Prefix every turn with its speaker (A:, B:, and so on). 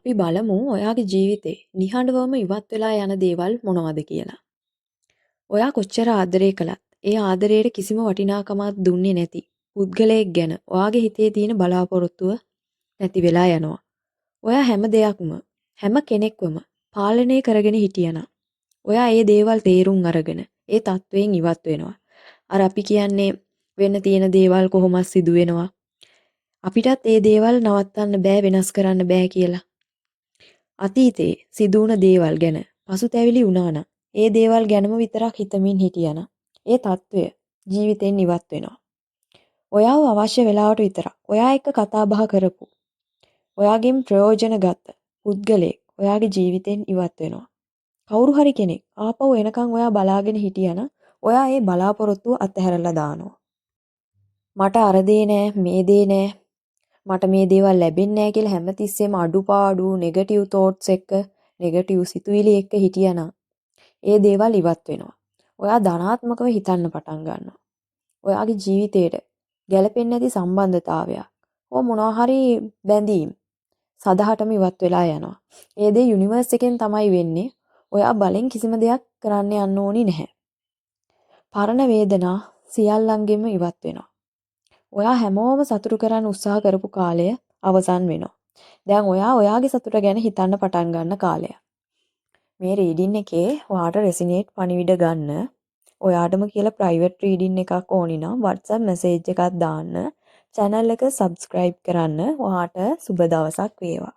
A: අපි බලමු ඔයාගේ ජීවිතේ නිහඬවම ඉවත් වෙලා යන දේවල් මොනවද කියලා. ඔයා කොච්චර ආදරය කළත් ඒ ආදරයට කිසිම වටිනාකමක් දුන්නේ නැති පුද්ගලයෙක් ගැන ඔයාගේ හිතේ තියෙන බලාපොරොත්තුව නැති වෙලා යනවා. ඔයා හැම දෙයක්ම හැම කෙනෙක්වම පාලනය කරගෙන හිටියනම් ඔයා ඒ දේවල් තේරුම් අරගෙන ඒ තත්වයෙන් ඉවත් වෙනවා. අර අපි කියන්නේ වෙන්න තියෙන දේවල් කොහොමද සිදු වෙනවා. අපිටත් ඒ දේවල් නවත්තන්න බෑ, වෙනස් කරන්න බෑ කියලා. අතීතයේ සිදු වුණ දේවල් ගැන පසුතැවිලි වුණා නම්, ඒ දේවල් ගැනම විතරක් හිතමින් හිටියනම් ඒ తত্ত্বය ජීවිතෙන් ඉවත් වෙනවා. ඔයාව අවශ්‍ය වෙලාවට විතරක් ඔයා එක්ක කතා බහ කරපු, ඔයාගෙන් ප්‍රයෝජන ගත්ත පුද්ගලයෙක් ඔයාගේ ජීවිතෙන් ඉවත් වෙනවා. කවුරු හරි කෙනෙක් ආපහු එනකන් ඔයා බලාගෙන හිටියනම් ඔයා ඒ බලාපොරොත්තුව අතහැරලා දානවා. මට අර දේ නෑ, මේ දේ නෑ, මට මේ දේවල් ලැබෙන්නේ නෑ කියලා හැමතිස්සෙම අඩුපාඩු නෙගටිව් තෝට්ස් එක්ක, නෙගටිව් සිතුවිලි එක්ක හිටියනම් ඒ දේවල් ඉවත් වෙනවා. ඔයා ධනාත්මකව හිතන්න පටන් ගන්නවා. ඔයාගේ ජීවිතේට ගැළපෙන්නේ නැති සම්බන්ධතාවයක් හෝ මොනවා හරි බැඳීම් සදහටම ඉවත් වෙලා යනවා. ඒ දේ යුනිවර්ස් එකෙන් තමයි වෙන්නේ. ඔයා බලෙන් කිසිම දෙයක් කරන්න යන්න ඕනි නැහැ. පරණ වේදනා සියල්ලන්ගෙම ඉවත් වෙනවා. ඔයා හැමෝම සතුටු කරන්න උත්සාහ කරපු කාලය අවසන් වෙනවා. දැන් ඔයා ඔයාගේ සතුට ගැන හිතන්න පටන් ගන්න කාලය. මේ රීඩින් එකේ ඔයාට රෙසිනේට් පණිවිඩ ගන්න ඔයාටම කියලා ප්‍රයිවට් රීඩින් එකක් ඕනි නම් WhatsApp message එකක් දාන්න. චැනල් එක සබ්ස්ක්‍රයිබ් කරන්න. ඔයාට සුබ දවසක් වේවා.